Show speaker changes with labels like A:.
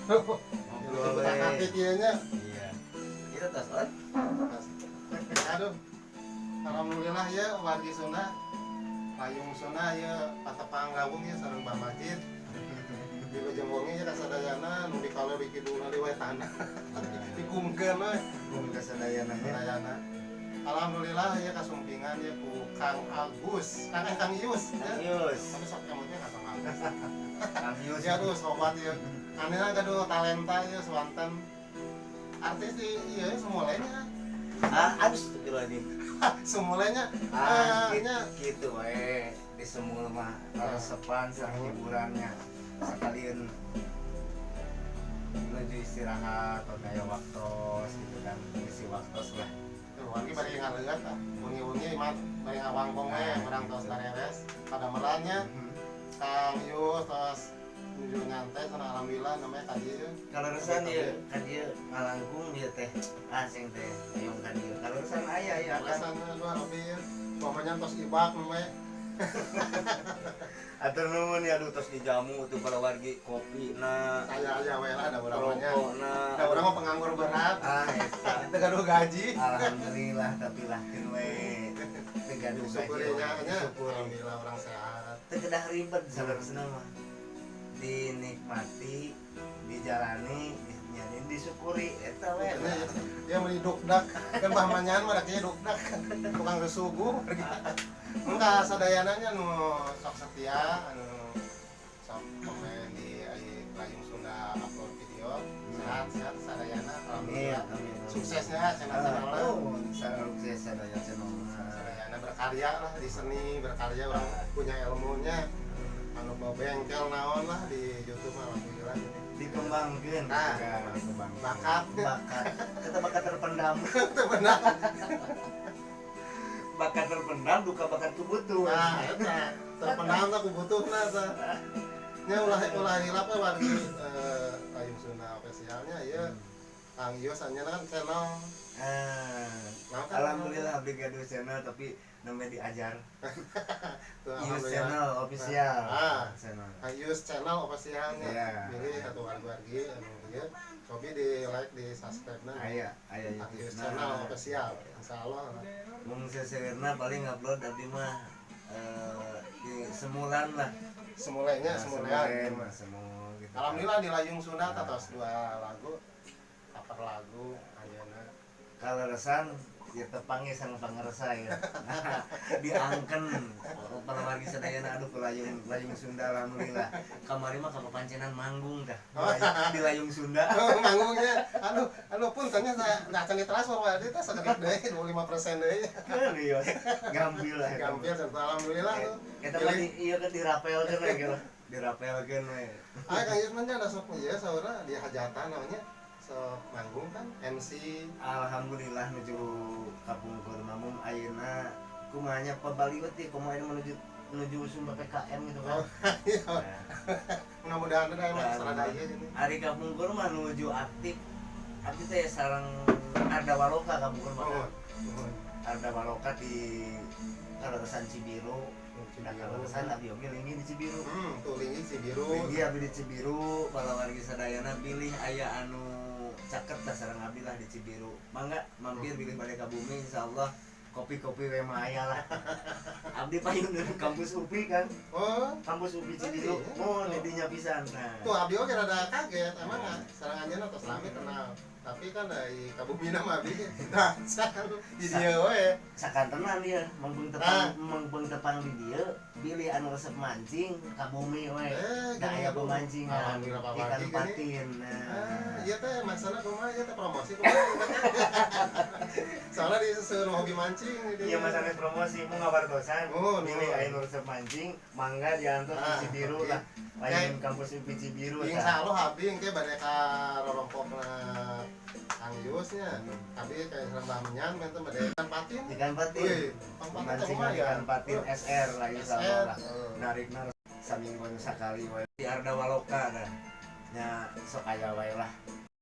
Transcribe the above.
A: Ngobrol we.
B: Katik ieu nya.
A: Iya. Kita tos on.
B: Aduh. Alhamdulillah ya, wargi Sunda. Layung Sunda ya, patepang rawuh ya sareng Mbah Majid. Di Wilujeng wengi ya kasadayana nu di kaler, di kidulna, di wetan. Dikumkeun we.
A: Bumi kasadayana nya.
B: Sadayana. Alhamdulillah ya, kasumpingan ya ku Kang Agus, Kang eh, Kang Yus ya.
A: Kang Yus.
B: Tapi sok emutnya ka Kang Agus.
A: Kang Yus.
B: Ya aduh, sobat ya. Anehna gaduh talenta ya, swanten. Artis di iya semulanya.
A: Ah, astagfirullahaladzim.
B: Semulanya.
A: Ah,
B: ah,
A: gitu,
B: nya.
A: Gitu we. Di semul mah resepan sareng hiburannya. Sekalian menuju istirahat atau gaya waktos gitu kan, ngisi waktos lah.
B: Tuh, wargi bari ngaleueut ah. Wengi-wengi mah bari ngawangkong we,
A: Ah,
B: urang tos
A: gitu.
B: Dareres pada melannya Kang Yus tos menuju nyantai sana, alhamdulillah namanya ka dieu.
A: Kalau resan ya kan dia ngalangkung dia teh asing teh hayang ka dieu. Kalau resan aya ya kan.
B: Alasan aduh, abi ya. Pokoknya tos ibak namanya.
A: Atur nuhun ya, aduh, tos dijamu tuh kalau wargi kopi na.
B: Saya aya we lah, da urang mah nya.
A: Rokok na.
B: Da urang mah penganggur berat.
A: Ah, eta.
B: Teu gaduh gaji.
A: Alhamdulillah, tapi lah keun we teu gaduh gaji.
B: Disyukuri nya nya.
A: Disyukuri.
B: Alhamdulillah orang sehat.
A: Teu kedah ribet saleresna mah, dinikmati, dijalani, jadi disyukuri eta we.
B: Ya, beli dukdak kan, bah manyan mah da kieu dukdak tukang gesuguh. Enggak, sadayananya nu sok setia, anu sok komen di ai Layung Sunda upload video, sehat-sehat sadayana.
A: Amin.
B: Alhamdulillah.
A: Amin, amin.
B: Suksesnya channel-channel.
A: Oh, sukses sadaya channel.
B: Sadayana berkarya lah di seni, berkarya orang punya ilmunya, anu mau bengkel naon lah di YouTube, alhamdulillah jadi
A: dikembangkan.
B: Nah,
A: kan, dikembangkan.
B: Bakat.
A: Bakat kita, bakat terpendam.
B: Itu benar.
A: Bakat terpendam duka bakat kebutuhan.
B: Nah, eta terpendam tak butuhna tah nya, ulah ulah hilap we wargi Layung Sunda officialnya ya. Kang Yos anyana kan channel.
A: Ah,
B: Nah, kan.
A: Alhamdulillah abdi gaduh channel, tapi namanya diajar.
B: Tuh,
A: Yus
B: alhamdulillah.
A: Channel official.
B: Ah.
A: Channel.
B: Kang Yus channel officialnya.
A: Iya.
B: Pilih atau wargi-wargi anu ieu cobi di like, di subscribe na.
A: Aya aya.
B: Kang
A: YouTube.
B: Yus channel official insyaallah.
A: Mung seseurna paling upload abdi mah di semulan lah.
B: Semulanya.
A: Nah,
B: Semulean.
A: Semulen, semul gitu.
B: Alhamdulillah di Layung Sunda atas dua lagu, cover lagu ayeuna.
A: Kalau resan ya tepangi sang pangersa ya, diangken para wargi sadayana. Aduh, ke Layung Layung Sunda, alhamdulillah kamari mah kapapancenan manggung dah di Layung Sunda.
B: Oh, manggungnya. Aduh, aduh, pun tanya saya nah can ditransfer wae teh sakedik deui 25% deui.
A: Kan iya gampil lah eta.
B: Gampil tentu, alhamdulillah tuh.
A: Eta mah di iya kan dirapelkeun we gitu, dirapelkeun we.
B: Ah, Kang Yus mah nya ada sok ieu saurna di hajatan namanya sok manggung kan MC.
A: Alhamdulillah nuju kapungkur, namun ayeuna kumaha nya, pabaliut teh, kumaha ayeuna menuju menuju usum PPKM gitu kan.
B: Oh, iya.
A: Nah,
B: mudah-mudahan ada emang
A: Nah,
B: sarada ieu gini.
A: Ari kapungkur mah nuju aktif aktif teh sareng Arda Waloka kapungkur mah.
B: Oh, oh.
A: Arda Waloka di Kaleresan Cibiru. Nah, kaleresan abdi oge linggih di Cibiru.
B: Tuh linggih Cibiru.
A: Linggih abdi di Cibiru, para wargi sadayana pilih aya anu caket lah sareng abdi lah di Cibiru. Mangga mampir bilih bade ka bumi, insyaallah kopi-kopi we mah aya lah. Abdi payun dari kampus UPI kan.
B: Oh,
A: Kampus UPI Cibiru.
B: Oh, iya.
A: Oh, di dinya pisan. Nah.
B: Tuh abdi oge rada kaget, emang sareng anjeunna tos lami kenal. Tapi kan dari kabumina mah abdi nah di dieu we.
A: Sakantenan dia mangpung tepang,
B: Ah.
A: mangpung tepang di dieu, bilih anu resep mancing ka bumi we.
B: Eh,
A: Da aya
B: gini,
A: pemancingan
B: alhamdulillah, Pak
A: ikan
B: Wargi, gini.
A: Patin. Nah.
B: Ah, iya teh maksudna kumaha ieu teh, promosi kumaha? Soalnya di seueur hobi mancing di
A: Iya, mas, sanes promosi, mau ngawartosan.
B: Oh,
A: Bilih
B: no.
A: aya nu resep mancing, mangga diantos di
B: Ah,
A: Cibiru
B: oke.
A: lah. Lain kampus UPI Cibiru
B: Insya
A: tah.
B: Allah abdi engke bade ka rorompokna Kang Yus nya. Abi kayak sareng Mbah Menyan benten bade ikan patin.
A: Ikan patin.
B: Wih, tong patin teh
A: Mancing
B: lumayan.
A: ikan patin SR lah insyaallah
B: SR.
A: Lah. Narikna saminggu sakali we. Di Arda Waloka dah. Nya sok aya wae lah.